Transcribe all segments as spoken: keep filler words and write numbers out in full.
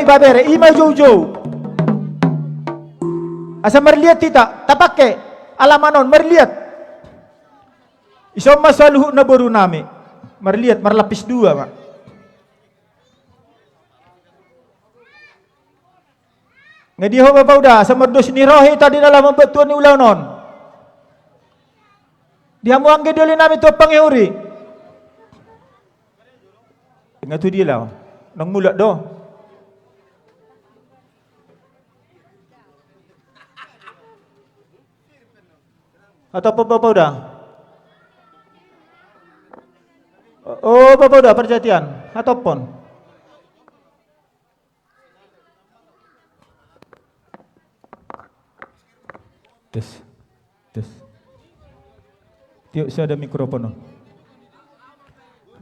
ibebere, i ma joujou. Asa marliat hita, tapangke alaman on, marliat. Ison ma saluhutna boru nami. Marliat, marlapis dua ma. Nga dia ho bapa uda, asa mardos ni roha hita di na laho mambuat tua ni ulaon on. Di hamu anggi doli nami tu ampang ni huri. Nga tu dia laho. Nang mulak do. Hatop ho bapa uda. O, o, bapa uda, parjatian. Hatop hon. Tes. Tes. Tiop sada mikrofon on.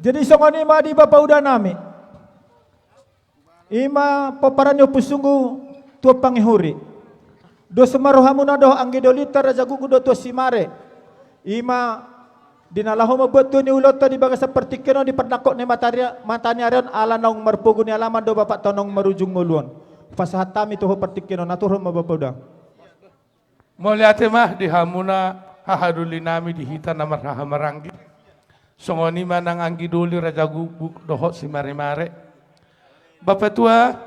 Jadi songon i ma di bapa uda nami. I ma pomparan ni Ompu Sunggu tu ampang ni huri. Dos ma rohamuna dohot anggi dolinta Raja Gukguk dohot Tuan Simare. I ma di na laho mambuat tua ni ulaonta di bagasan partingkian on di parnangkok ni mata ni ari on, ala naung marpogu ni alaman do bapakta naung marujung ngolu on. Pasahat hami tu ho partingkian on, aturhon ma bapa uda. Mauliate ma di hamuna hahadoli nami di hita na marhahamaranggi. Songon i ma nang anggi doli Raja Gukguk dohot Simaremare. Bapa Tua,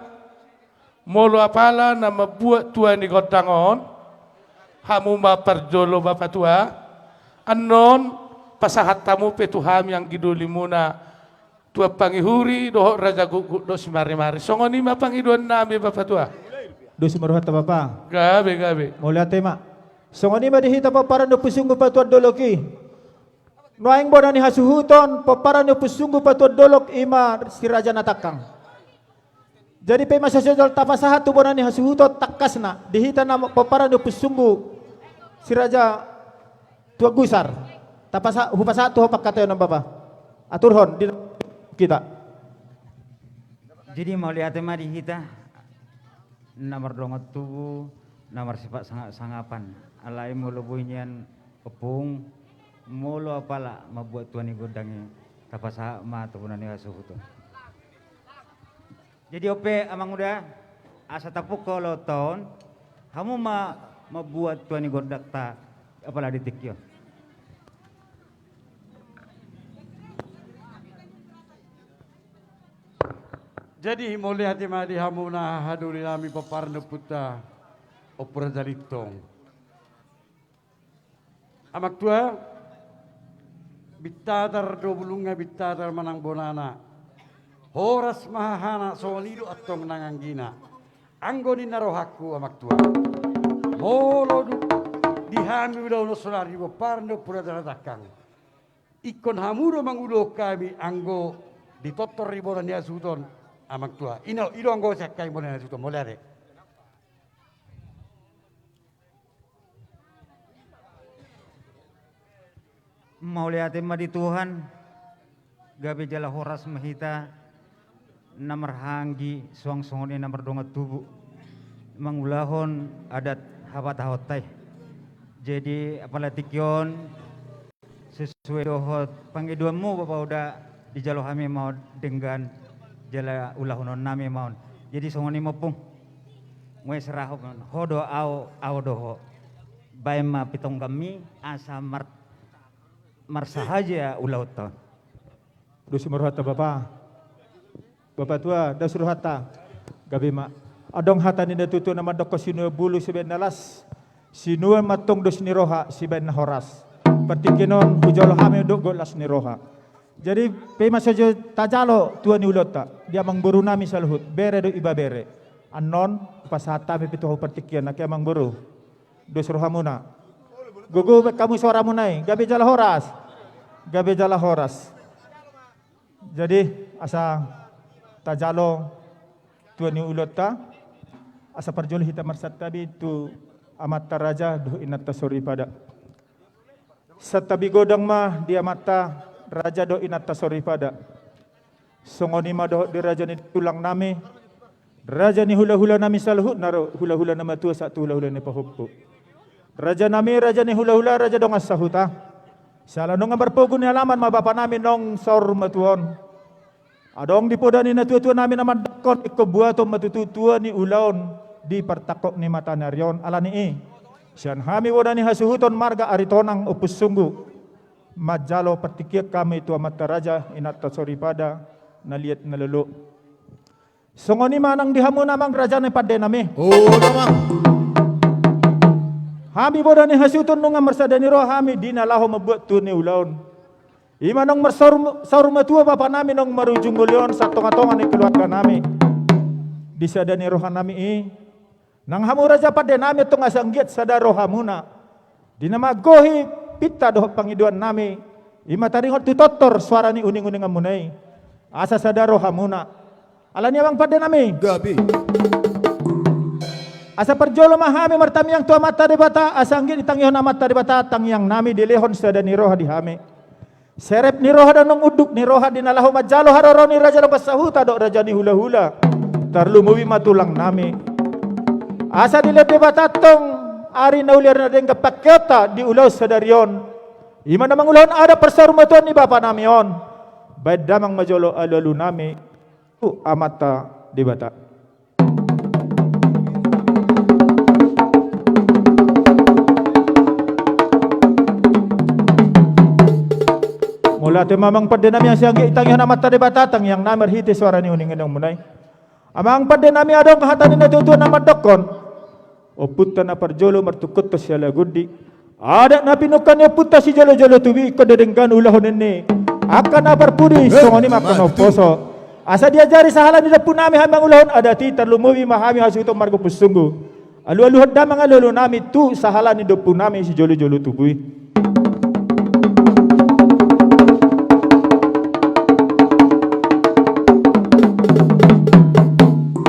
molo apala na mambuat tua ni gondang on, hamu ma parjolo bapa Tua, annon pasahat hamu pe tu hami anggi dolimuna tu ampang ni huri dohot Raja Gukguk dohot Simaremare. Songon i ma pangidoan nami bapa Tua. Dos ma rohanta bapa. Gabe, gabe. Mauliate ma. Songon i ma di hita pomparan ni Ompu Sunggu patuan dolok i. Nuaeng bona ni hasuhuton, pomparan ni Ompu Sunggu patuan dolok i ma si Raja Natangkang. Jadi pe ma so jolo tapasahat tu bona ni hasuhuton tangkasna, di hita na pomparan ni Ompu Sunggu si Raja Tuan Gusar. Tapasa-, hupasahat tu ho pangkataion on bapa. Aturhon di hita. Jadi mauliate ma di hita na mardongan tubu, na marsifat sangap-sangapan. Alai molo boi nian ompung, molo apala mambuat tua ni gondang i, tapasahat ma tu bona ni hasuhuton. Jadi on pe amang uda, asa tapungka ulaonta on, hamu ma mambuat tua ni gondangta apala di tingki on. Jadi mauliate ma di hamuna hahadoli nami pomparan ni ompunta Ompu Raja Lintong. Amang tua, bintatar do bulungna, bintatar ma nang bonana. Horas ma hahana, songon i do antong nang anggina. Anggo ninna rohangku amang tua, molo dung di hami ulaon on saonari di pomparan ni Ompu Raja Natangkang, ingkon hamu do mangulahon hami anggo di tortor ni bona ni hasuhuton amang tua. I do, i do anggo sian hami bona ni hasuhuton, mauliate. Mauliate ma di Tuhan, gabe jala horas ma hita na marhahamaranggi suang songon i na mardongan tubu mangulahon adat hapatahonta i. Jadi apala tingki on, sesuai dohot pangidoanmu bapa uda, dijalo hami ma on denggan jala ulahonon nami ma on. Jadi songon i ma ompung. Nunga serahon ho do au, au do ho. Baen ma pitonggammi asa mar-, marsahaja ulaonta on. Dos ma rohanta bapa. Bapa tua, dos rohanta. Gabe ma. Adong hata ni natuatua na mandokkon sinuan bulu sibaen na las. Sinuan ma antong dos ni roha sibaen na horas. Partingkian on hujalo hami dohot las ni roha. Jadi pe ma so jolo tajalo tua ni ulaonta di amangboru nami saluhut, bere dohot ibebere. Annon pasahat hami pe tu ho partingkian, nangkin amangboru. Dos rohamuna. Gogo baen hamu soaramuna i, gabe jala horas. Gabe jala horas. Jadi asa tajalo tua ni ulaonta, asa parjolo hita marsantabi tu amanta raja dohot inanta soripada. Santabi godang ma di amanta raja dohot inanta soripada. Songon i ma dohot di raja ni tulang nami, raja ni hulahula nami saluhutna do, hulahula na matua sahat tu hulahula na pahompu. Raja nami, raja ni hulahula, raja dongan sahuta. Siala nunga marpogu ni alaman ma bapa nami naung saur matua on. Adong di poda ni natuatua nami na mandokkon, ingkon buaton ma tutu tua ni ulaon di partangkok ni mataniari on. Alani i, sian hami bona ni hasuhuton marga Aritonang Ompusunggu, manjalo partingkian hami tu amanta raja, inanta soripada, na liat na lolo. Songon i ma nang di hamu na amang raja ni pande nami. Olo ma. Hami bona ni hasuhuton nunga marsada ni roha hami di na laho mambuat tua ni ulaon. I ma naung marsaur, saur matua bapa nami naung marujung uli on satongatonga ni keluarga nami. Di sada ni roha nami i, nang hamu raja pande nami, antong asa anggiat sada rohamuna. Di na manggohi pinta dohot pangidoan nami, i ma taringot tu tortor soara ni uninguninganmuna i, asa sada rohamuna. Alani i amang pande nami. Gabe. Asa parjolo ma hami martamiang tu amanta Debata, asa anggiat ditangihon amanta Debata tangiang nami, dilehon sada ni roha di hami. Serep ni roha dohot unduk ni roha di na laho manjalo haroro ni raja dongan sahuta dohot raja ni hulahula. Tarlumobi ma tulang nami. Asa dilehon Debata antong ari na uli, ari na denggan pangkeonta di ulaon sadari on. I ma na mangulahon adat parsaurmatuaon ni bapa nami on. Baen damang ma jolo alualu nami tu amanta Debata. Mauliate ma amang pande nami, asa anggiat ditangihon amanta Debata tangiang nami marhite soara ni uninguninganmuna i. Amang pande nami, adong hata ni natuatua na mandokkon: Ompunta na parjolo martungkothon siala gondi. Adat na pinungka ni ompunta sijolojolo tubu i, ingkon denggan ulahon ni angka na parpudi, eh, songon i ma angka na umposo. Asa diajari sahala ni ompu nami hami mangulahon adat i, tarlumobi ma hami hasuhuton marga Ompusunggu. Alualuhon damang alualu nami tu sahala ni ompu nami sijolojolo tubu i.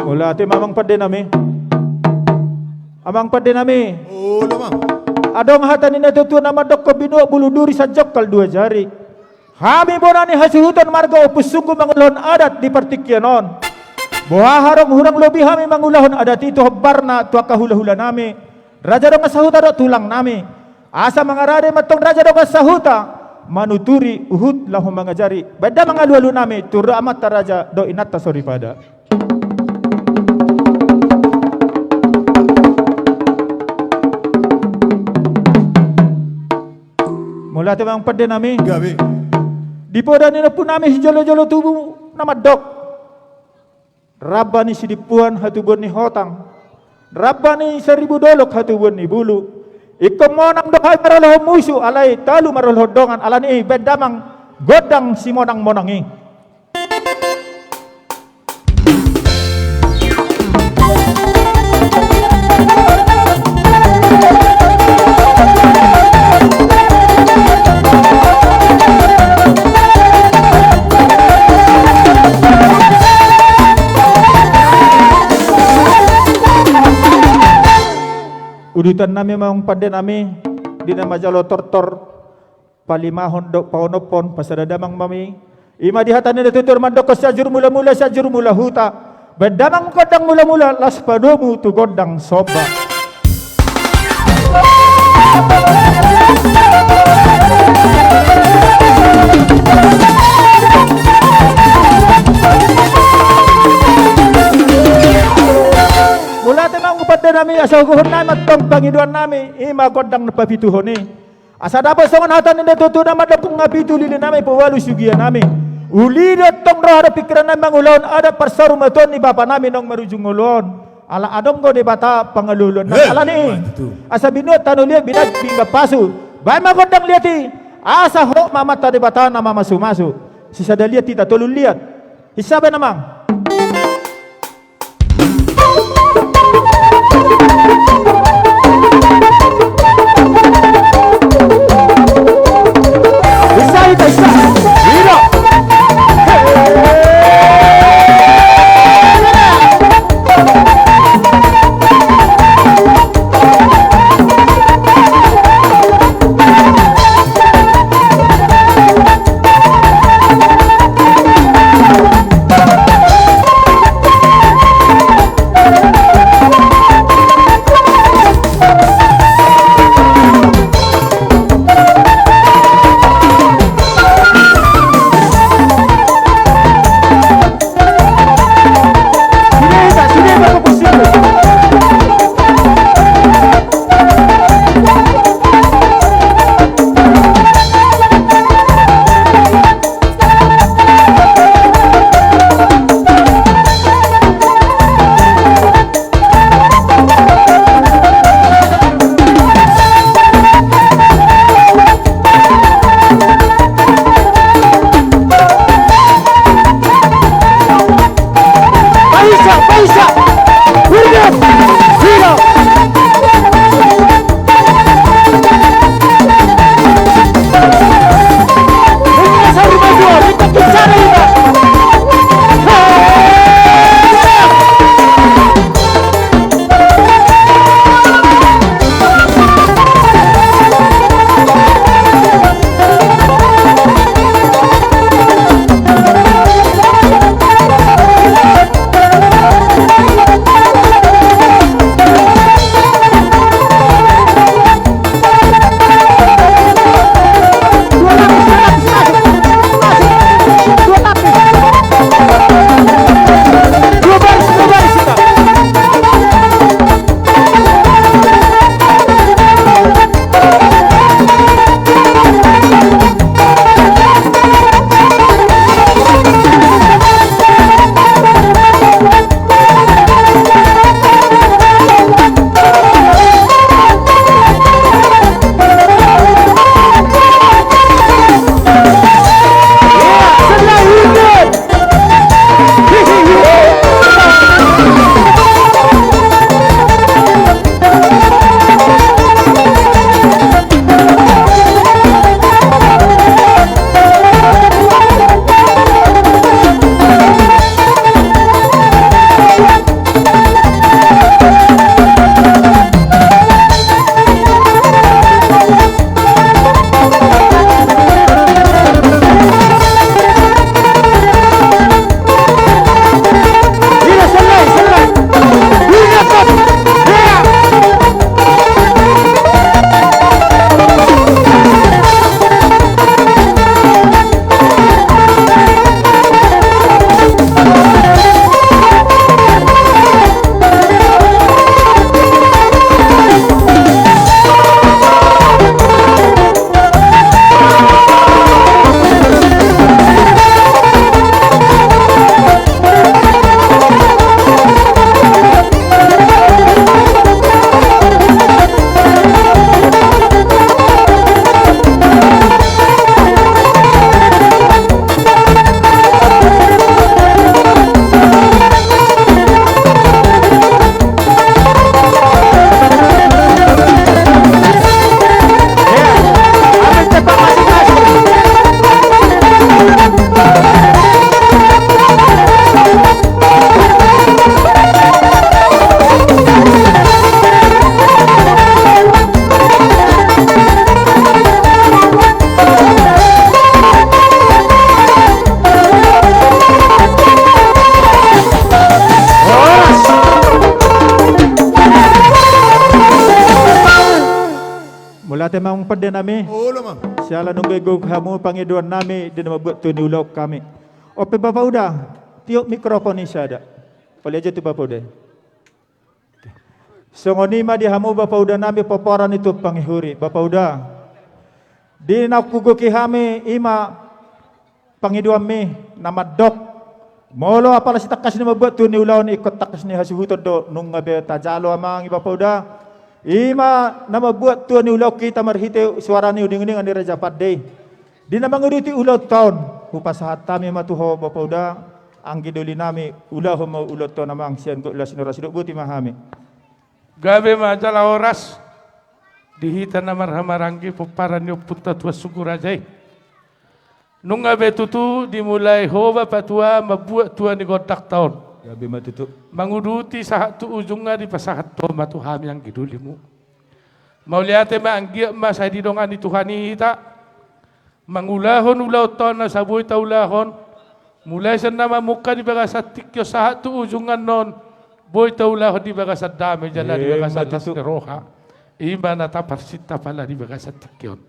Mauliate ma amang pande nami. Amang pande nami. Olo ma. Adong hata ni natuatua na mandokkon: Binuat bulu duri, sanjongkal dua jari. Hami bona ni hasuhuton marga Ompusunggu mangulahon adat di partingkian on. Boha hurang lobi hami mangulahon adat i tu hombarna tu angka hulahula nami, raja dongan sahuta dohot tulang nami. Asa mangarade ma antong raja dongan sahuta manuturi huhut laho mangajari. Baen damang alualu nami tu amanta raja dohot inanta soripada. Mauliate ma amang pande nami. Gabe. Di poda ni ompu nami sijolojolo tubu na mandok: Ramba ni sidimpuan hatubuan ni hotang, ramba ni saribu dolok hatubuan ni bulu. Ingkon monang do hami maralohon musu, alai talu maralohon dongan. Alani i, baen damang gondang simonangmonang i. Udutan nami ma amang pande nami, di na manjalo tortor, palimahon dohot paonomhon, pasada damang ma i. I ma di hata ni natuatua mandokkon: Sianjur mulamula, Sianjur mula huta. Baen damang gondang mulamula, laos padomu tu gondang somba. Mauliate ma amang pande nami, asa hugohon nami ma antong pangidoan nami, i ma gondang na papituhon i. Asa dapot songon hata ni natuatua na mandok: Nunga pitu lili nami, paualu sugia nami. Uli do antong roha dohot pingkiran nami mangulahon adat parsaurmatuaon ni bapa nami naung marujung ulu on. Ala adong do Debata pangalualuan nami. Eh, alani i, asa binuat tano liat, binuat pinggan pasu. Baen ma gondang liat i, asa hot ma amanta Debata na mamasumasu. Sisada liat hita, tolu liat. Hisa baen amang. Mauliate ma amang pande nami. Olo ma. Siala nunga igogo hamu pangidoan nami di na mambuat tua ni ulaon hami. Ope Bapa Uda, tiop mikrofon i sada. Pauli aja tu Bapa Uda. Songon i ma di hamu Bapa Uda nami pomparan ni tuan pangihuri. Bapa Uda, di na hugogohi hami i ma pangidoanmi na mandok. Molo apala sitangkas ni mambuat tua ni ulaon ingkon tangkas ni hasuhuton do nunga be tajalo amang i Bapa Uda. I ma na mambuat tua ni ulaon hita marhite suara ni uninguningan ni raja pande i. Di na manguduti ulaonta on, hupasahat hami ma tu ho Bapa Uda, anggi doli nami, ulahon ma ulaonta on amang, sian gok las ni roha sidok boti ma hami. Gabe ma jala horas di hita na marhahamaranggi pomparan ni ompunta Tuan Sungkuraja i. Nunga be tutu dimulai ho Bapa Tua mambuat tua ni gondangta on. Gabe ma tutu. Manguduti sahat tu ujungna dipasahat ho ma tu hami anggi dolimu. Mauliate ma, anggiat ma sai didongani Tuhan i hita mangulahon ulaonta on na sai boi taulahon, mulai sian na mamungka di bagasan tingki on sahat tu ujungna on, boi taulahon di bagasan dame jala di bagasan las ni roha. I ma na taparsinta pala di bagasan tingki on.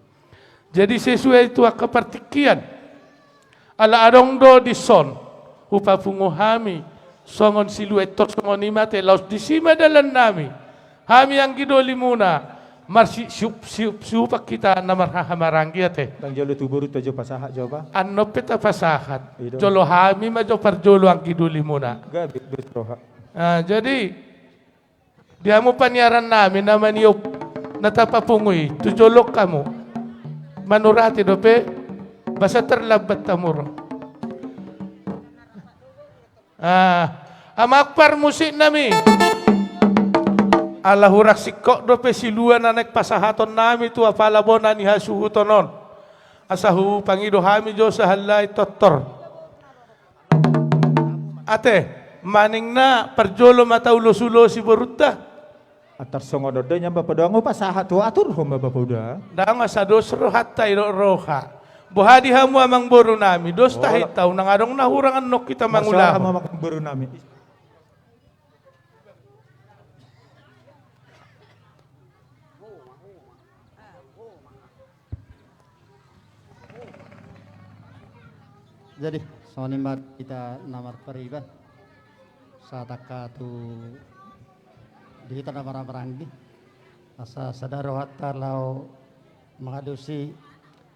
Jadi sesuai tu angka partingkian. Ala adong do dison, hupapungu hami, songon silueton songon i ma ate, laos disi ma dalan nami. Hami anggi dolimuna, marsiup, siup, siupan hita na marhahamaranggi ate. Ndang jolo tu borunta jo pasahat jo ba. Annon pe tapasahat. Jolo hami ma jo parjolo anggi dolimuna. Gabe, gabe roha. Ah, jadi, di hamu paniaran nami na maniop na tapapungu i, tu jolo hamu. Manurati dope, boasa tarlambat hamu ro. Ah, Amang parmusik nami. Ala hurang singkop dope silua na naeng pasahaton nami tu apala bona ni hasuhuton on. Asa hupangido hami jo sahali tortor. Ate, manang na parjolo ma taulos-ulosi borunta. Antar songon on do nian bapa uda, nga hupasahat tu aturhon ma bapa uda. Ndang, asa dos rohanta i do roha. Boha di hamu amang boru nami, dos tahi tau nang adong na hurang annon hita mangula. Masalah ma amang boru nami. Jadi songon i ma hita na marpariban. Sahat angka tu di hita na marhahamaranggi. Asa sada rohanta laho mangalusi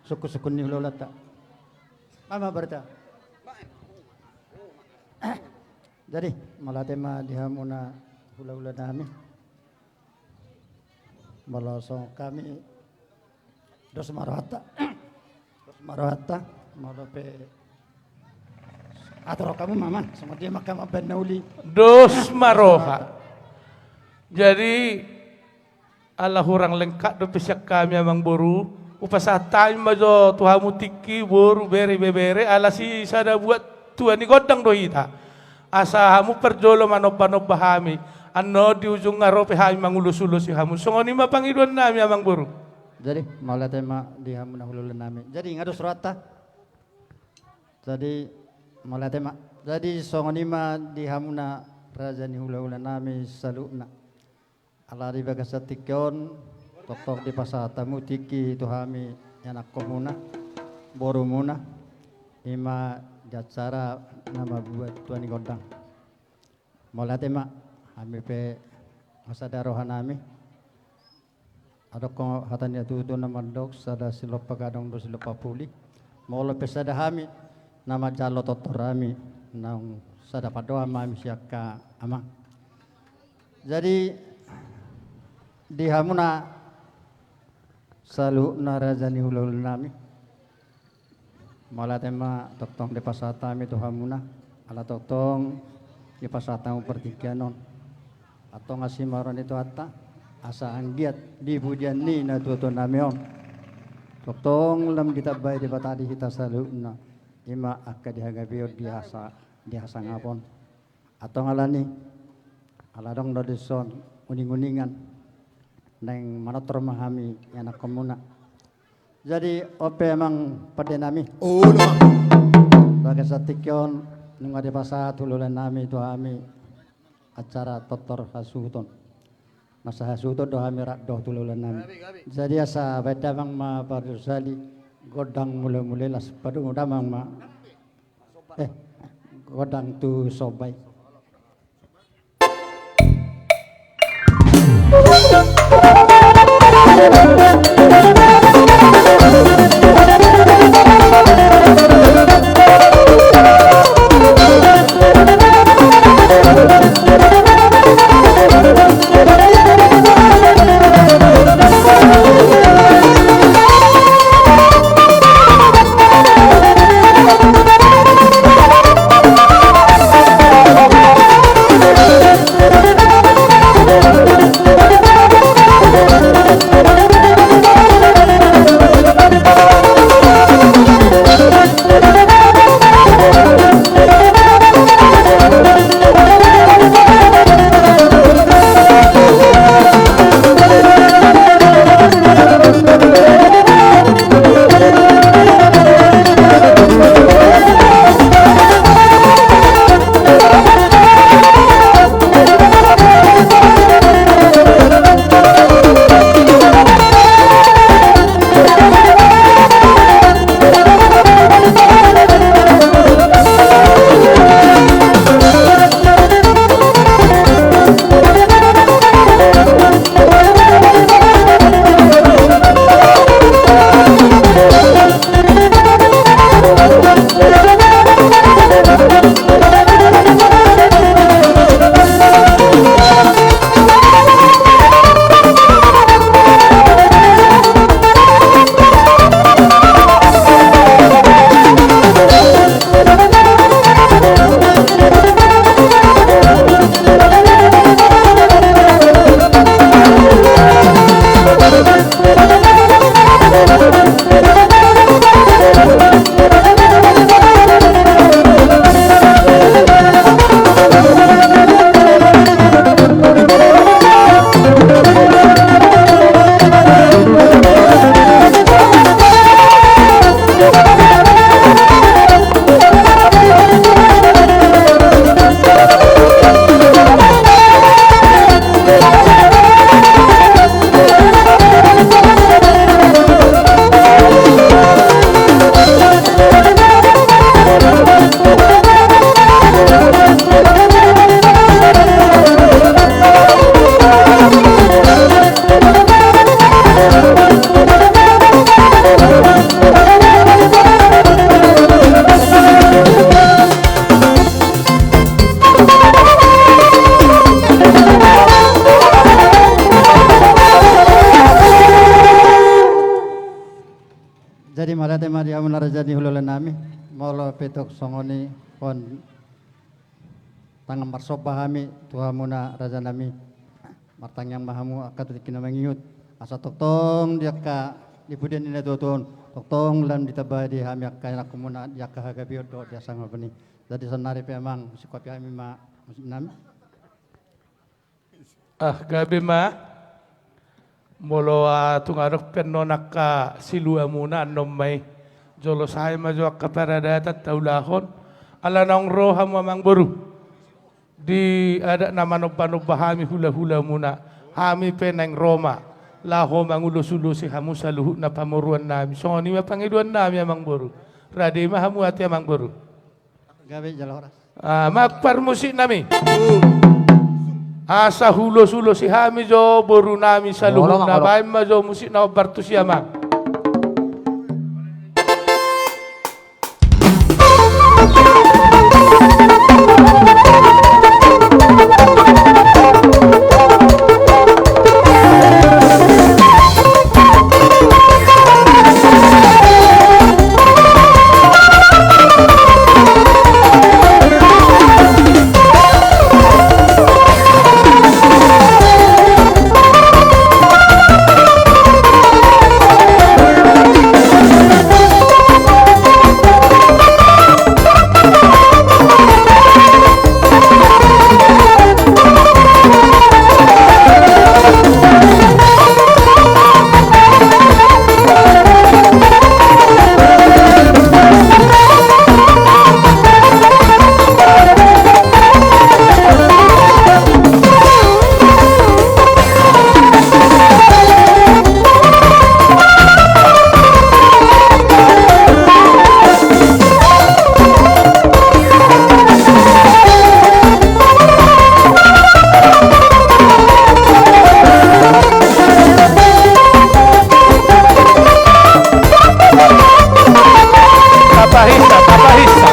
sungkun-sungkun ni hula-hulanta. Ama berta. Jadi mauliate ma di hamu na hula-hula nami. Molo songon hami, dos ma rohanta. Dos ma rohanta. Molo pe atur hamu ma amang, songon dia ma hamu mambaen na uli. Dos ma roha. Jadi ala hurang lengkap dope sian hami amang boru, hupasahat hami ma jo tu hamu tingki, boru, bere, ibebere, ala sisada buat tua ni gondang do hita. Asa hamu parjolo manomba-nomba hami, annon di ujung nga ro pe hami mangulos-ulosi hamu. Songon i ma pangidoan nami amang boru. Jadi mauliate ma di hamu na hula-hula nami. Jadi nga dos rohanta. Jadi mauliate ma. Jadi songon i ma di hamu na raja ni hula-hula nami saluhutna. Ala di bagasan tingki on, tongtong dipasahat hamu tingki tu hami ianakkonmuna, borumuna, i ma di acara na mambuat tua ni gondang. Mauliate ma, hami pe nga sada roha nami. Adong hata ni natuatua na mandok, sada silompa gadong do silompa puli. Molo pe sada hami na manjalo tortor hami, naung sada pandohan ma hami sian angka amang. Jadi di hamuna saluhutna raja ni hula-hula nami, mauliate ma tongtong dipasahat hami tu hamuna, ala tongtong dipasahat hamu partingkian on. Antong asi ma roha ni Tuhanta, asa anggiat di pujian ni natuatua nami on, tongtong lam ditambai Debata di hita saluhutna, i ma angka di hagabeon, di hasa, di hasangapon. Antong alani, ala adong do dison uning-uningan, naeng manortor ma hami ianakkonmuna. Jadi on pe amang pande nami. Olo. Bagasan tingki on nunga dipasahat hula-hula nami tu hami acara tortor hasuhuton. Masa hasuhuton do hami rap dohot hula-hula nami. Jadi asa baen damang ma parjolo sahali gondang mula-mula las, padungo damang ma. Eh, gondang tu somba i. Tema di hamu na raja ni hulahula nami, molo pe tong songon i on tangan marsomba hami tu hamuna raja nami. Martangiang ma hamu angka tu tingki na mangihut. Asa tongtong di angka di pudian ni na tuatua on, tongtong lam ditambai di hami angka anakmuna di angka hagabeon dohot di hasangapon i. Jadi saonari pe amang, singkopi hami ma musik nami. Ah, gabe ma. Molo, ah, tung adong pe annon angka siluamuna annon ma i. Jolo sae ma jo angka paradatan taulahon. Ala naung ro hamu amang boru. Di adat na manombanomba hami hulahulamuna. Hami pe naeng ro ma. Laho mangulosulosi hamu saluhutna pamoruon nami. Songon i ma pangidoan nami amang boru. Rade ma hamu ate amang boru. Gabe jala horas. Ah, amang parmusik nami. Asa hulosulosi hami jo boru nami saluhutna. Baen ma jo musik na ombar tusi amang. Tapahisa, tapahisa.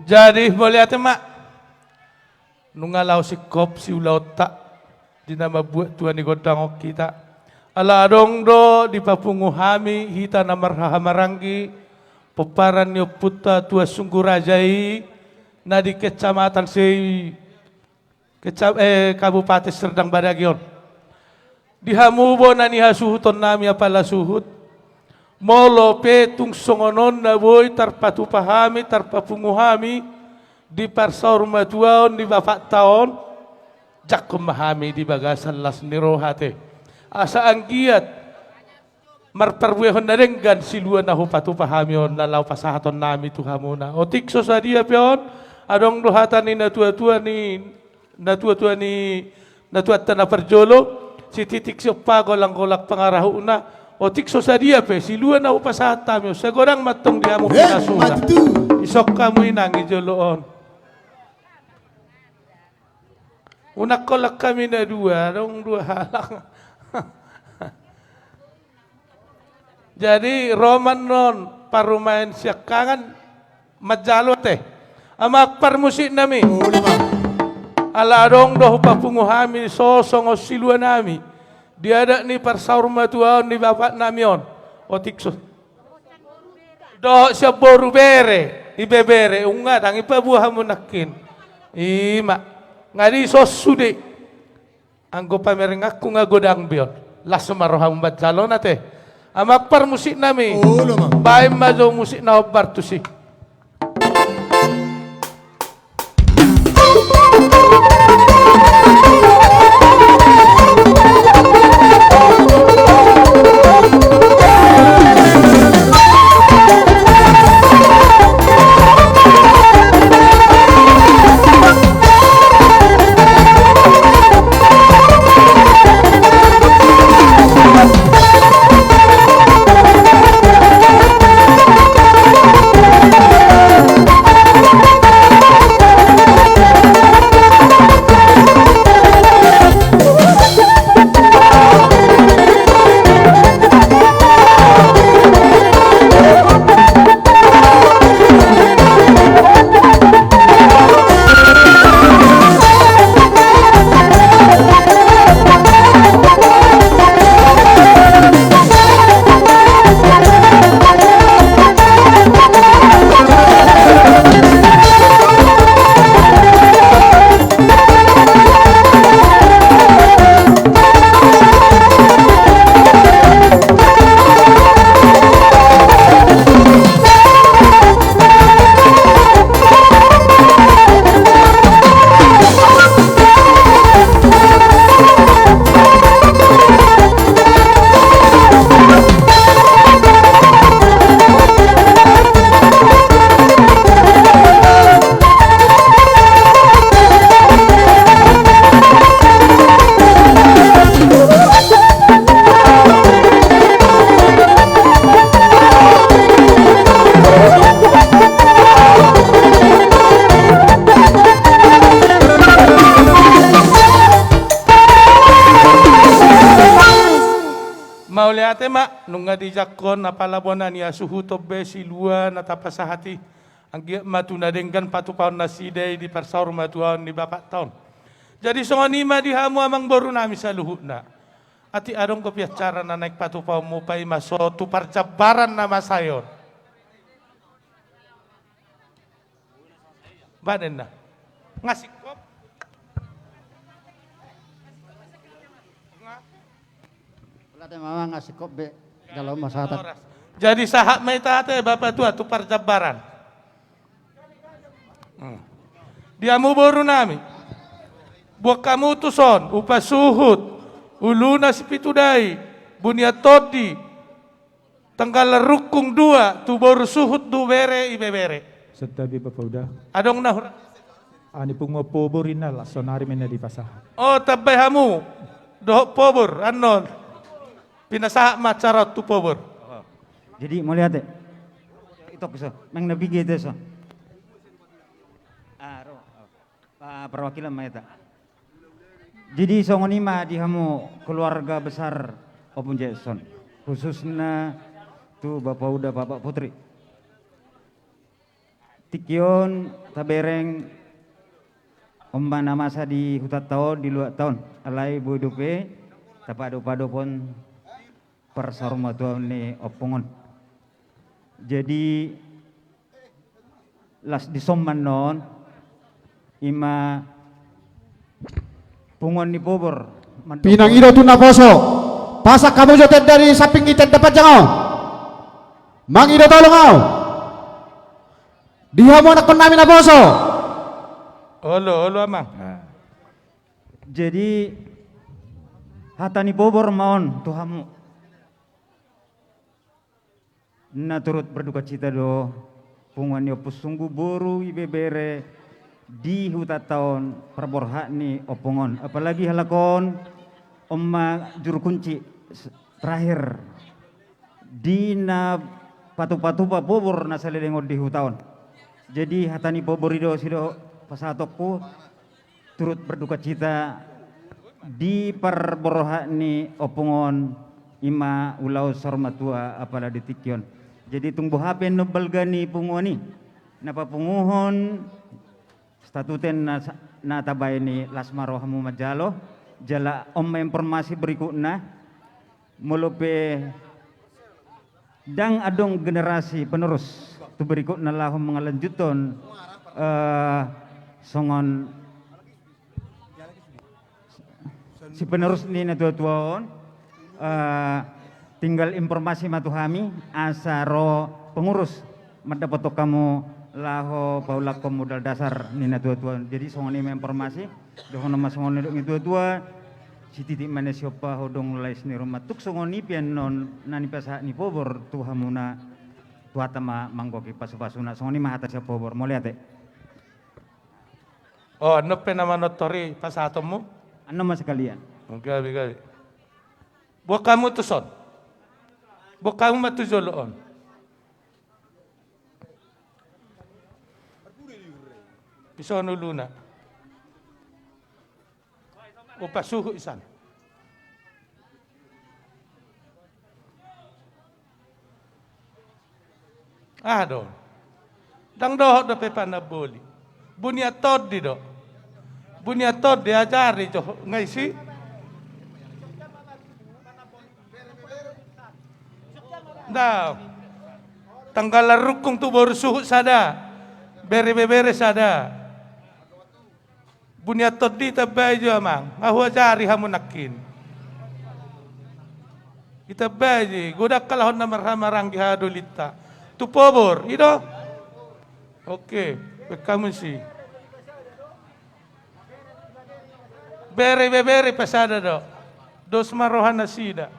Jadi, mauliate ma. Nunga laho singkop siulaonta di na mambuat tua ni gondang on hita. Ala adong do dipapungu hami hita na marhahamaranggi pomparan ni ompunta Tuan Sunggu Raja i na di kecamatan Sei, keca-, eh, Kabupaten Serdang Badage on. Di hamu bona ni hasuhuton nami apala suhut, molo pe tung songon on na boi tarpatupa hami, tarpapungu hami di parsaurmatuaon ni bapakta on, Jangkon ma hami di bagasan las ni roha te, asa anggiat marparbuehon na denggan silua na hupatupa hami on na laho pasahaton nami tu hamuna. Otik so sadia pe on, adong do hata ni natuatua ni, natuatua ni natuanta na parjolo, sititik siompa, golanggolang pangarahutna. Otik so sadia pe silua na hupasahat hami on, sai godang ma antong di hamu pinasuna. Dison hamu inang di jolo on. Unang holan hami na dua, adong dua halak. Jadi ro ma annon parumaen siangkangan manjalo ate. Amang parmusik nami. Ala adong do hupapungu hami so songon silua nami di adat ni parsaurmatuaon ni bapak nami on. Otik so dohot sian boru bere, ibebere, nunga ndang ipaboa hamu nangkin. Ima, nga dison sude. Anggo pamerenganku nga godang be on. Las ma rohamu manjalo on ate. Amang parmusik nami. Baen ma jo musik na hombar tusi. Mauliate ma, nunga dijangkon apala bona ni hasuhuton be silua na tapasahat i. Anggiat ma tu na denggan patupaon nasida i di parsaurmatuaon ni bapakta on. Jadi songon i ma di hamu amang boru nami saluhutna. Atik adong dope acara na naeng patupaonmu, paima so tu parjambaran na masa i on. Baen na. Nga singkop. Nga. Ulah te mama nga singkop be. Jalo ma sahat. Jadi sahat ma hita ate bapatua tu parjambaran. Hmm. Di hamu boru nami. Buat hamu tuson, Upa Suhut, Uluna Sipitudai, Bunian Tondi, Tanggalan Rungkung dua, tu boru Suhut dohot bere ibebere. Santabi bapauda. Adong na hurang. Ani punguan pobor inna las sonari ma inna dipasahat. O, tambai hamu dohot pobor annon. Pinasahat ma acara on tu pobor. Jadi mauliate. Itok so. Meng na bigi ate so. Ah, ro. Ah, perwakilan ma hita. Jadi songon i ma di hamu keluarga besar Ompung Jackson, khususna tu bapauda Bapak Putri. Tingki on tabereng on ma na masa di hutanta on, di luatta on, alai boi dope tapadopadophon parsaurmatuaon ni ompung on. Jadi las dison ma annon, ima punguan ni pobor. Pinangido tu naposo. Pasak hamu jo tenda di samping ni tenda panjang on. Mangido tolong au. Di hamu anakkon nami naposo. Olo, olo amang. Jadi, hata ni pobor ma on tu hamu. Na turut berdukacita do punguan ni Ompu Sunggu, boru, ibebere di hutanta on, parborhat ni ompung on. Apalagi halak on, on ma juru kunci s-, terakhir di na patupatupa pobor na saleleng on di huta on. Jadi, hata ni pobor i do sido pasahatonku, turut berdukacita di parborhat ni ompung on, i ma ulaon saur matua apala di tingki on. Jadi, tung boha pe annon balga ni punguan i, na papunguhon statuten na sa-, na tabaen i, las ma rohamu manjalo. Jala on ma informasi berikutna, molo pe ndang adong generasi penerus tu berikutna laho mangalanjuthon, eh, songon si penerus ni natuatua on, eh, tinggal informasi ma tu hami, asa ro pengurus mandapothon hamu laho paulakhon modal dasar ni natuatua on. Jadi, songon i ma informasi, dohonon ma songon na nidok ni natuatua, sititik ma na siompa, hodong lais ni ruma. Tung songon i pe annon na nipasahat ni pobor tu hamuna, Tuhanta ma manggohi pasupasuna. Songon i ma hata sian pobor. Mauliate. O, annon pe na manortor i pasahatonmu? Annon ma sekalian. Gabe, gabe. Boan hamu tuson. Boan hamu ma tu jolo on. Dison uluna. Hupasuhut i san. Aha do? Ndang dohot dope panamboli. Bunian tondi do. Bunian tondi, ajari jo nga isi. Nda. Tanggalan rungkung tu boru suhut sada. Bere bebere sada. Bunian tondi itambai jo, amang, nga huajari hamu nangkin. Itambai jo, godang halak on na marhahamaranggi hahadolinta. Tu pobor, i do? Oke, baen hamu si. Bere bebere pe sada do. Dos ma roha nasida.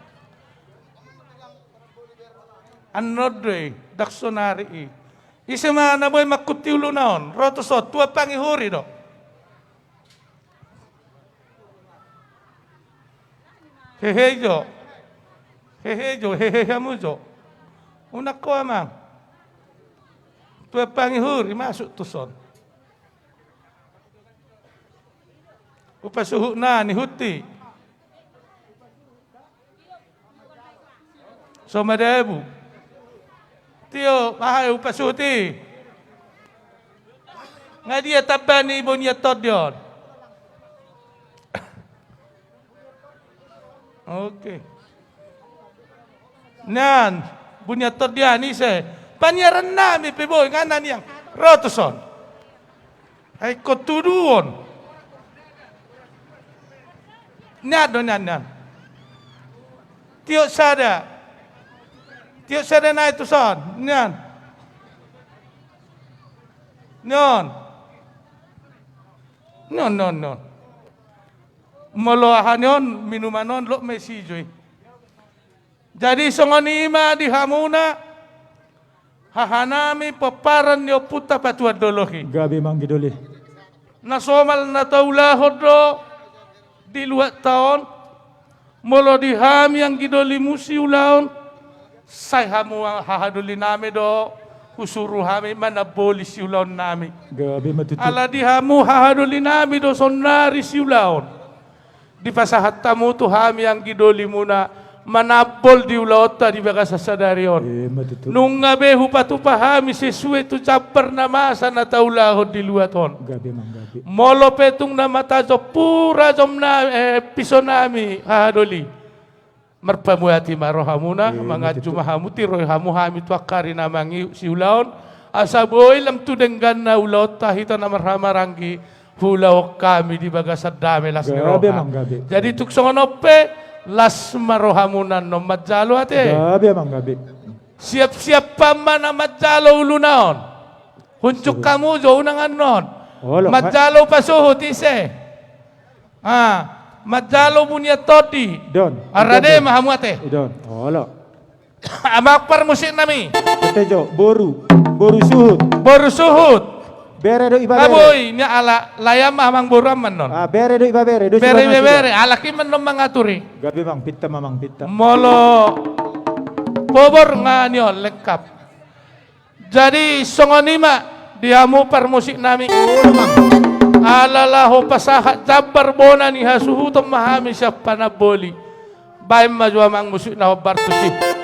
Annon do i, ndang sonari i. Ise ma na boi mangkuti uluna on, ro tuson, tuan pangihuri do. Hehe jo. Hehe jo, hehe hamu jo. Unang ho, amang. Tuan pangihuri, masuk tuson. Hupasuhut na ni huti. So madabu. Tio, aha hupasuhut i? Nga dia tamba ni bunian tondi on? Oke. Nian, bunian tondi an ise? Paniaran nami pe boi, nga na nian. Ro tuson. Ai ingkon tuduhon. Nian do, nian, nian. Tiop sada. Tiop sada nai tuson. Nian. Nian. Nian, nian, nian. Molo aha nian, minuman on, lot ma isi jo i. Jadi songon i ma di hamuna, hahanami pomparan ni ompunta Patuan Dolok i. Gabe manggidoli. Na somal na taulahon do di luatta on, molo di hami anggidolimu siulaon, sai hamu hahadolinami do husuru hami manamboli siulaonnami. Gabe ma tutu. Ala di hamu hahadolinami do saonnari siulaon. Dipasahat hamu tu hami anggidolimuna manambol di ulaonta di bagasan sadari on. Ima tutu. Nunga be hupatupa hami sesuai tu jambar na masa na taulahon di luat on. Gabe manggabe. Molo pe tung na mata jompu rajom na, eh, pisonami hahadoli. Marpamuati ma rohamuna, ima tutu, manganju ma hamu, tiroi hamu hami tu angka ari na mangihut siulaon, asa boi lam tu dengganna ulaonta hita na marhahamaranggi, huulahon hami di bagasan dame las ni roha. Gabe manggabe. Jadi tung songon on pe, las ma rohamuna annon manjalo ate. Gabe manggabe. Siap-siap ma na manjalo uluna on. Hunjuk hamu jo unang annon. Olo, ma- manjalo pasuhut ise. Ah, manjalo bunian tondi. Don. Arade ma hamu ate. Don. Olo. Amang parmusik nami. Betejo, boru. Boru suhut. Boru suhut. Bere do ibebere. Aboi, ni ala layan ma amang boru amang non. Ah, bere do ibebere. Bere ibebere. Alak i ma non mangaturi. Gabe mang pinta, mamang pinta. Molo pobor nga ni on lengkap. Jadi songon i ma di hamu parmusik nami. Ala laho pasahat jambar bona ni hasuhuton ma hami sian panamboli. Baen ma jo amang musik na hombar tusi.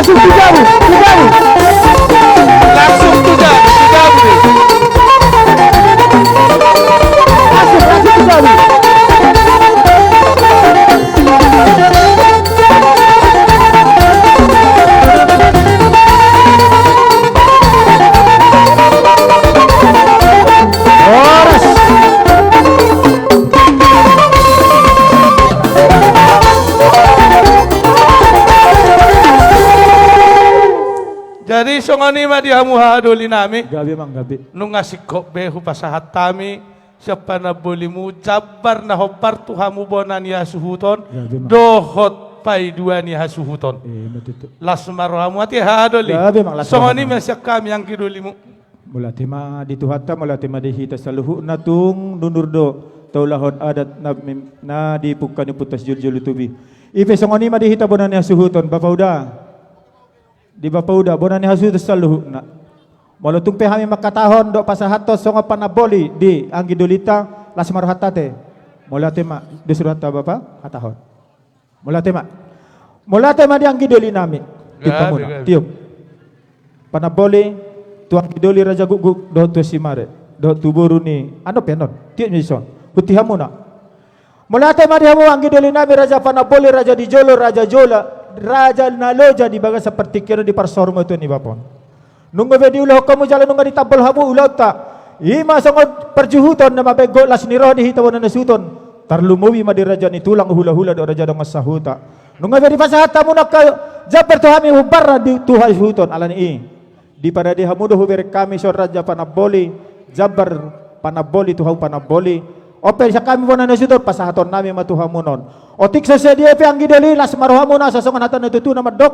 Langsung tu jabu, tu jabu. Langsung tu jabu, tu jabu. Langsung, langsung tu jabu. Horas. Jadi songon i ma di hamu hahadoli nami. Gabe mang gabe. Nunga singkop be hupasahat hami sian panambolimu jambar na hombar tu hamu bona ni hasuhuton. Gabe mang. Dohot paidua ni hasuhuton. Eh, ima tutu. Las ma rohamu ate hahadoli. Gabe mang, las rohamu. Songon i ma sian hami anggi dolimu. Mauliate ma di Tuhanta, mauliate ma di hita saluhutna. Tung nunur do taulahon adat na, na di pungka ni Ompunta Sijolojolo Tobi. I pe songon i ma di hita bona ni hasuhuton, Bapa Uda. Di Bapa Uda, bona ni hasuhuton saluhutna. Molo tung pe hami mangkatahon dohot pasahathon songon panamboli di anggi dolinta, las ma rohanta ate. Mauliate ma, dos rohanta Bapa, hatahon. Mauliate ma. Mauliate ma di anggi doli nami. Gabe, tiop hamuna, gabe. Tiop. Panamboli tu anggi doli Raja Gukguk dohot tu Simare. Dohot tu boru ni, anu pe non. Tiop ni son. Huti hamuna. Mauliate ma di hamu anggi doli nami, raja panamboli, raja di jolo, raja jola, raja na loja di bagasan partingkian on, di parsaurmatuaon ni bapa on. Nunga be diulahon hamu jala nunga ditambol hamu ulaonta. I ma songon parjuhuton na mabaen gok las ni roha di hita bona ni hasuhuton. Tarlumobi ma di raja ni tulang, hulahula dohot raja dongan sahuta. Nunga be dipasahat hamu angka jambar tu hami hombar di, tu hasuhuton. Alani i, diparade hamu do hubereng hami songon raja panamboli, jambar panamboli tu hamu panamboli. On pe sian hami bona ni hasuhuton, pasahaton nami ma tu hamu non. Otik so sadia pe anggi doli, las ma rohamuna, asa songon hata ni natuatua na mandok.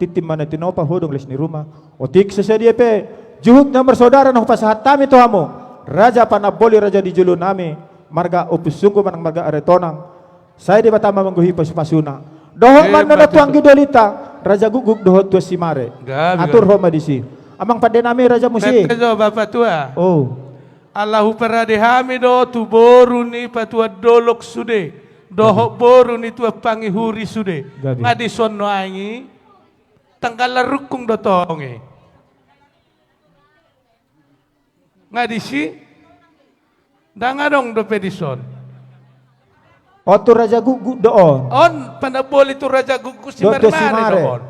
Tintin ma na tinopa, hodong les ni ruma. Otik so sadia pe juhut na marsaudara na hupasahat hami tu hamu, raja panamboli, raja di jolo nami, marga Ompu Sunggu manang marga Aritonang. Sai Debata ma manggohi pasupasuna. Dohot ma annon tu anggi dolinta, Raja Gukguk dohot Tuan Simare. Gabe, gabe. Atur ho ma disi. Amang pande nami, raja musik. Pande jo, Bapa Tua. Oh. Ala huparade hami do tu boru ni patuan dolok sude. Dohot boru ni tuan pangihuri sude. Gabe. Nga dison nuaeng i tanggalan rungkung do tong i. Nga disi, ndang adong dope dison. On tu Raja Gukguk do on. On panamboli tu Raja Gukguk, Simare do on.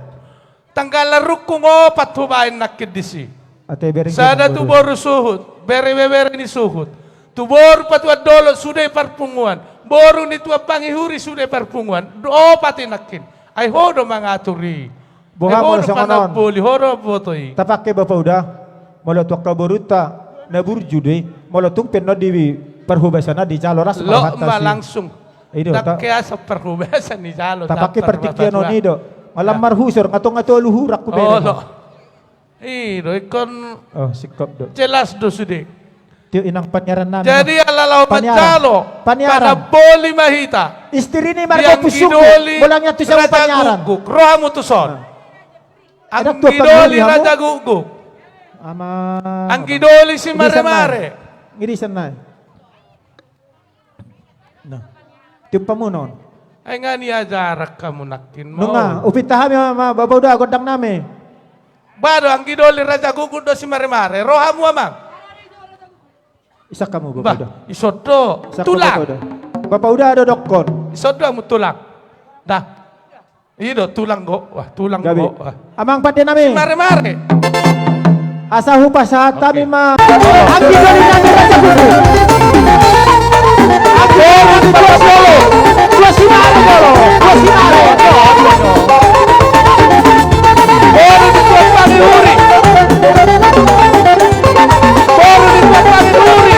Tanggalan rungkung opat hubaen nangkin disi. Sada tu boru suhut, bere ibebere ni suhut. Tu boru patuan dolok sude parpunguan. Boru ni Tuan Pangihuri sude parpunguan. Do pati nangkin. Ai ho do mangatur i. Boha molo songon on? Ai ho do panamboli, ho do boto i. Tapake Bapa Uda. Molo tu angka borunta na burju do i. Molo tung pe annon di parhobasan na dijalo las marhata si. Lo ma langsung. I do, ta- Tapake asa parhobasan dijalo. Tapake partingkian on i do. Malam marhusor, ngatong-ngatong luhur aku bere. Olo. I do, ingkon. Oh, singkop do. Jelas do sude. Tio inang paniaran nami. Jadi ala laho manjalo paniaran. Panamboli ma hita. Istri ni marga Pusuk. Anggidoli Raja Gukguk. Ro hamu tuson. Anggidoli Raja Gukguk. Anggidoli Simaremare. Ngirisan nai. Nah. Tiup hamu non. Ai nga niajaran hamu nangkin. Nunga, upita hami ma, Bapa Uda, gondang nami. Ba do, anggidoli Raja Gukguk do Simaremare. Ro hamu amang. Isak hamu Bapa Uda. Bah, ison do. Tulang. Bapa Uda do dokkon. Ison do hamu tulang. Dah. I do tulang go. Wah, tulang go. Amang pande nami. Simaremare. Asa hupasahat hami ma. Anggidoli nami Raja Gukguk. Anggidoli Raja Gukguk. Dua Simare jolo. Dua Simare. Boru ni Tuan Pangihuri. Boru ni Tuan Pangihuri.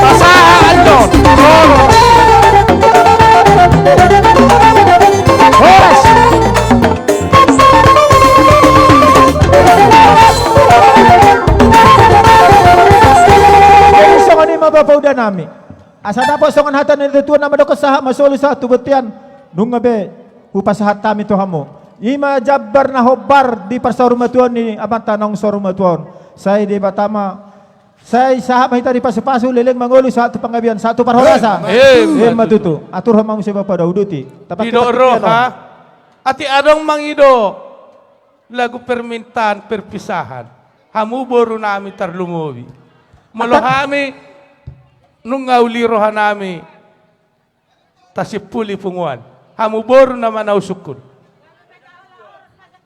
Pasahat annon. Horas. Jadi songon i ma Bapa Uda nami. Asa dapot songon hata ni natuatua na mandok sahat ma solu sahat tu bontean. Nunga be hupasahat hami tu hamu. I ma jambar na hombar di parsaurmatuaon ni amanta naung saurmatuaon. Sai Debata ma, sai sahat ma hita di pasupasu, leleng mangolu sahat tu panggabean, sahat tu parhorasan. Emma tutu. Atur hamu muse Bapa Uda, uduti. Didok roha, atik adong mangido lagu permintaan perpisahan. Hamu boru nami tarlumobi. Molo hami nunga uli roha nami. Tasimpuli punguan. Hamu boru nama na husungkun.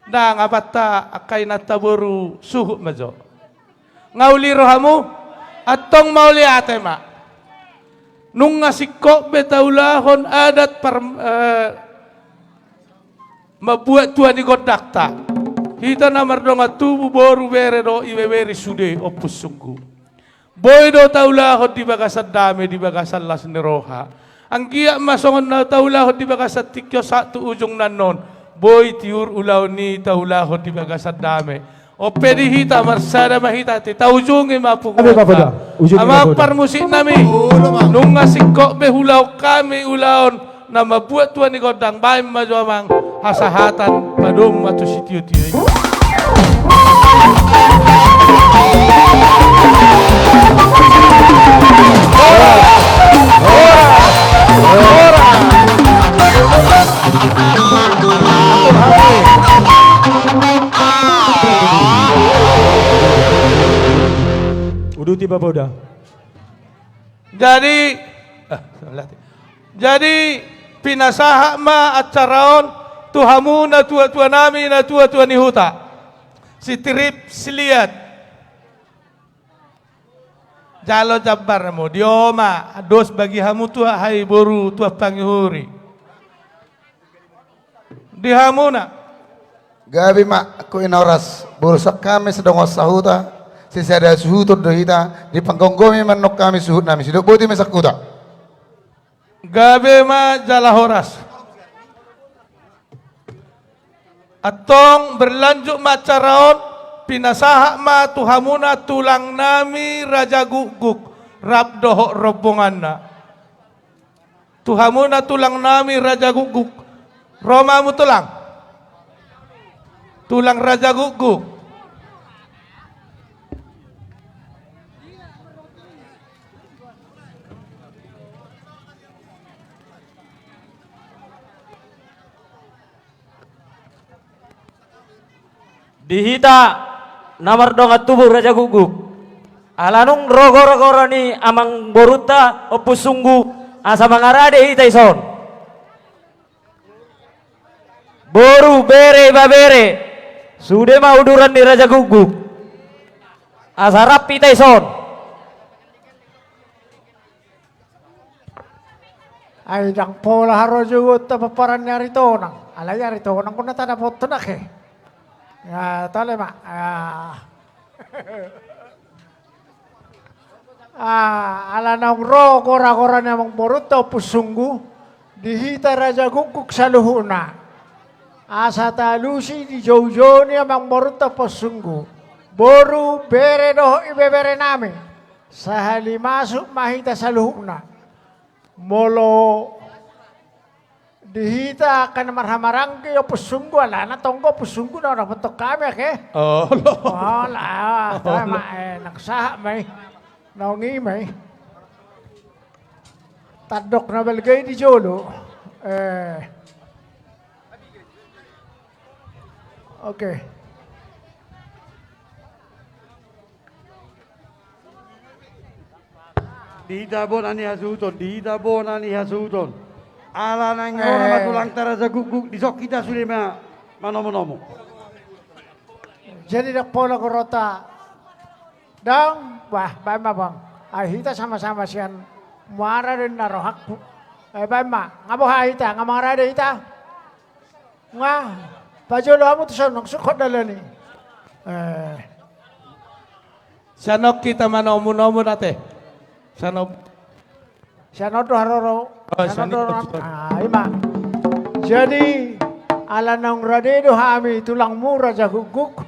Ndang, amanta angka inanta boru suhut ma jo. Nga uli rohamu, antong mauliate ma. Nunga singkop be taulahon adat par, eh, mambuat tua ni gondangta. Hita na mardongan tubu boru bere dohot ibebere sude Ompu Sunggu. Boi do taulahon di bagasan dame, di bagasan las ni roha. Anggiat ma songon na taulahon di bagasan tingki on sahat tu ujung na annon. Boi tiur ulaon i taulahon di bagasan dame. On pe di hita marsada ma hita ate, taujungi ma punguanta. Amang parmusik nami, nunga singkop be huulahon hami ulaon na mambuat tua ni gondang, baen ma jo amang hasahatan, padomu ma tu sitiotio i. Uduti Bapa Uda. Jadi, ah, jadi pinasahat ma acara on tu hamu natuatua nami, natuatua ni huta. Sitirip siliat. Jalo jambar hamu, dio ma, dos bagi hamu tu hahai boru Tuan Pangihuri. Di hamuna. Gabe ma, angka na horas, boru sian hami sadongan sahuta, sisada suhuton do hita, dipanggomgomi ma annon hami suhut nami, sidok boti ma sian huta. Gabe ma jala horas. Antong berlanjut ma acara on, pinasahat ma tu hamuna tulang nami Raja Gukguk, rap dohot rombonganna. Tu hamuna tulang nami Raja Gukguk. Ro ma hamu tulang. Tulang Raja Gukguk. Di hita na mardongan tubu Raja Gukguk. Ala nunga ro goragora ni amangborunta Ompu Sunggu, asa mangarade hita dison. Boru, bere, ibebere. Sude ma uduran ni Raja Gukguk. Asa rap hita dison. Ai ndang pola haroa jo gonta pomparan ni Aritonang. Alai Aritonang do na tadapothon ate. Ya, tole ma. Ya. Ah, ala naung ro gora-gora ni amangborunta Ompusunggu, di hita Raja Gukguk saluhutna. Asa talusi dijoujou ni amangborunta Ompusunggu, boru, bere dohot ibebere nami. Sahali masuk ma hita saluhutna. Molo di hita angka na marhahamaranggi Ompusunggu, alana tong do Ompusunggu na dapothon hami ate. Olo. Olo, ah, olo. Tama, eh, nang sahat ma i. Naung i ma i. Tandok na balga i di jolo. Eh. Oke. Di hita bona ni hasuhuton, di hita bona ni hasuhuton. Ala naeng ro nama, eh, tulangta Raja Gukguk, dison hita sude ma manomu-nomu. Jadi ndang pola goronta. Dang, bah, baen ma bang. Ai hita sama-sama sian muara do ninna rohangku. Eh, baen ma, nga boha hita, nga mangarade hita. Nga, pajolo hamu tu son, nang sungkot dalan i. Eh. Sian on hita manomu-nomu ate. Sian on. Sian on do haroro. Oh, sian on do sian on, sorry. Ah, i ma. Jadi, ala naung rade do hami tulangmu Raja Gukguk.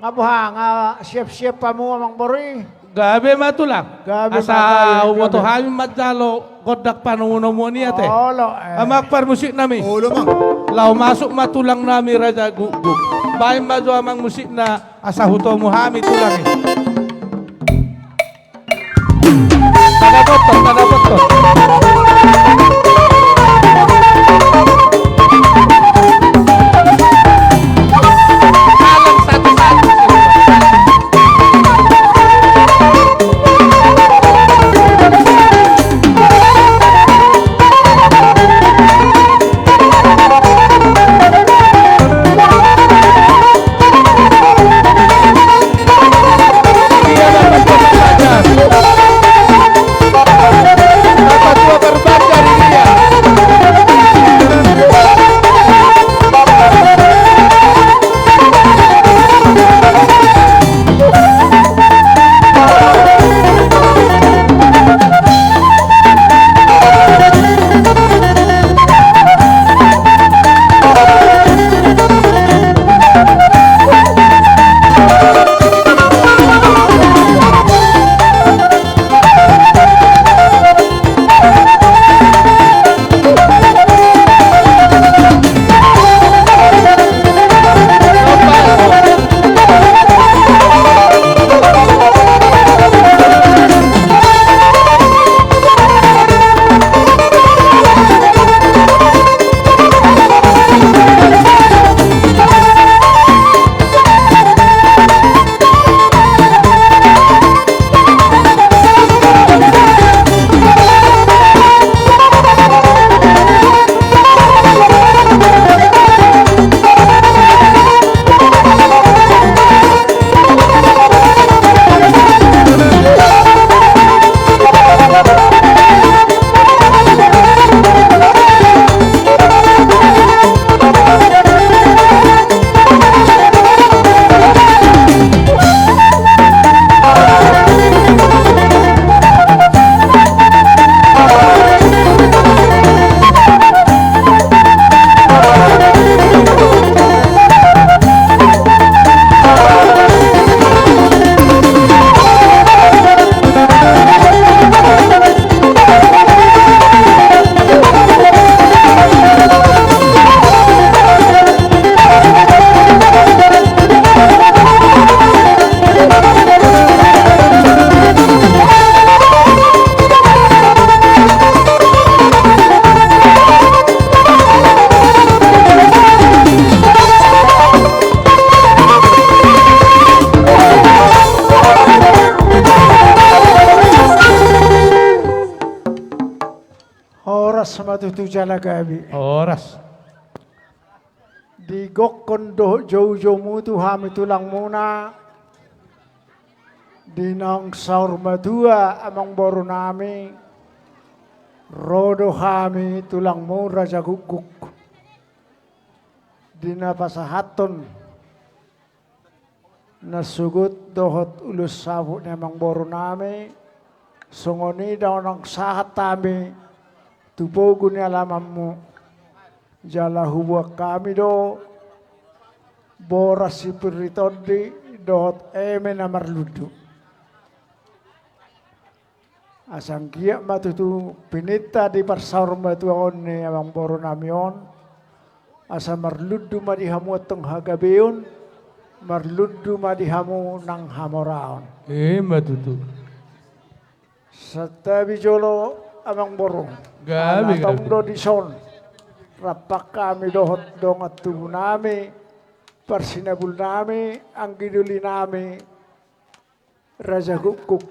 Nga boha, nga siap-siap hamu amangboru i? Gabe ma tulang. Gabe ma, gabe, gabe. Asa huboto hami manjalo gondang panomu-nomuon i ate. Olo, eh. Amang parmusik nami. Olo, Mang. Laho masuk ma tulang nami Raja Gukguk. Baen ma jo amang musikna asa hutomu hami tulang i. Tadapothon, tadapothon. Horas ma tutu jala gabe. Horas. Di gokhon dohot joujoumu tu hami tulangmuna, di naung saur matua amangboru nami, ro do hami tulangmu Raja Gukguk. Di na pasahathon na sogot dohot ulos saput ni amangboru nami, songon i do naung sahat hami tu pogu ni alamanmu. Jala huboan hami do boras sipir ni tondi dohot eme na marlundu. Asa anggiat ma tutu pininta di parsaurmatuaon ni amangboru nami on, asa marlundu ma di hamu antong hagabeon, marlundu ma di hamu nang hamoraon. Ima tutu. Santabi jolo amangboru. Gabe, ala tong gabe. Do dison rap hami dohot dongan tubu nami, parsinabul nami, anggi doli nami, Raja Gukguk.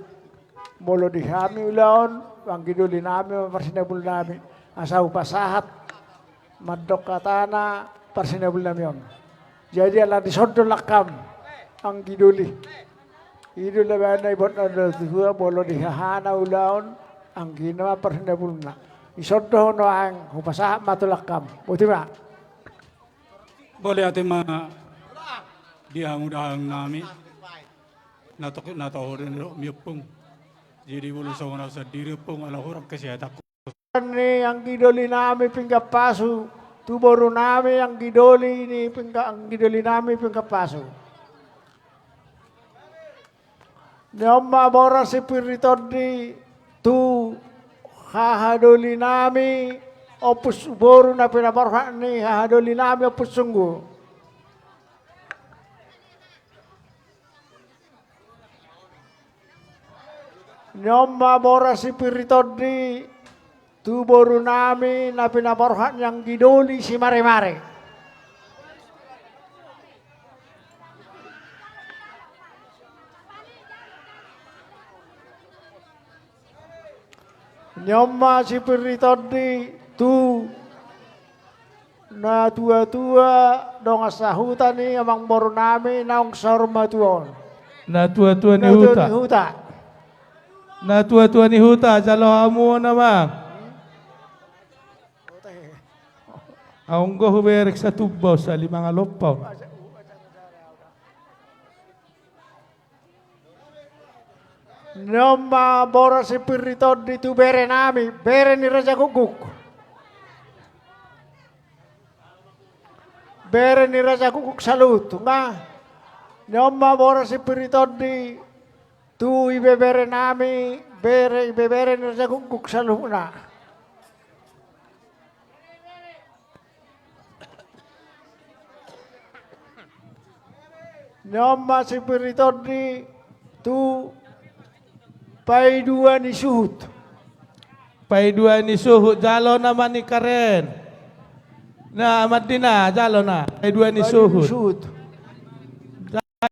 Molo di hami ulaon, anggi doli nami ma parsinabul nami. Asa hupasahat mandok hatana parsinabul nami on. Jadi ala dison do langkam, anggi doli. I do na baen na iboto na do tu hua, molo di hahana ulaon, anggina ma parsinabulna. Dison do ho nuaeng, hupasahat ma tu langkam. Boti ma. Mauliate ma di hamu dalang nami. Na tok, na toho do ni ompung. Jadi molo songon au sandiri ompung, ala hurang kesehatanku. Ni anggi doli nami pinggan pasu, tu boru nami anggi doli ni pingga-, anggi doli nami pinggan pasu. Ni on ma boras sipir ni tondi tu haha doli nami Ompus, boru na pinaborhat ni haha doli nami Ompus Sunggu. Ni on ma boras sipir ni tondi tu boru nami na pinaborhat ni anggi doli Simaremare. Ni on ma sipir ni tondi tu natuatua dongan sahuta ni amangboru nami naung saur matua on. Natuatua ni huta. Natuatua ni huta. Natuatua ni huta, jalo hamu on, amang. Anggo huberek satumba on, sali mangalompa on. Ni on ma boras sipir ni tondi tu bere nami, bere ni Raja Gukguk. Bere ni Raja Gukguk saluhut, nga. Ni on ma boras sipir ni tondi tu ibebere nami, bere, ibebere ni Raja Gukguk saluhutna. Ni on ma sipir ni tondi tu paidua ni suhut. Paidua ni suhut, jalo nama ni karen. Na, mandina, jalo na, paidua ni suhut. Paidua ni suhut.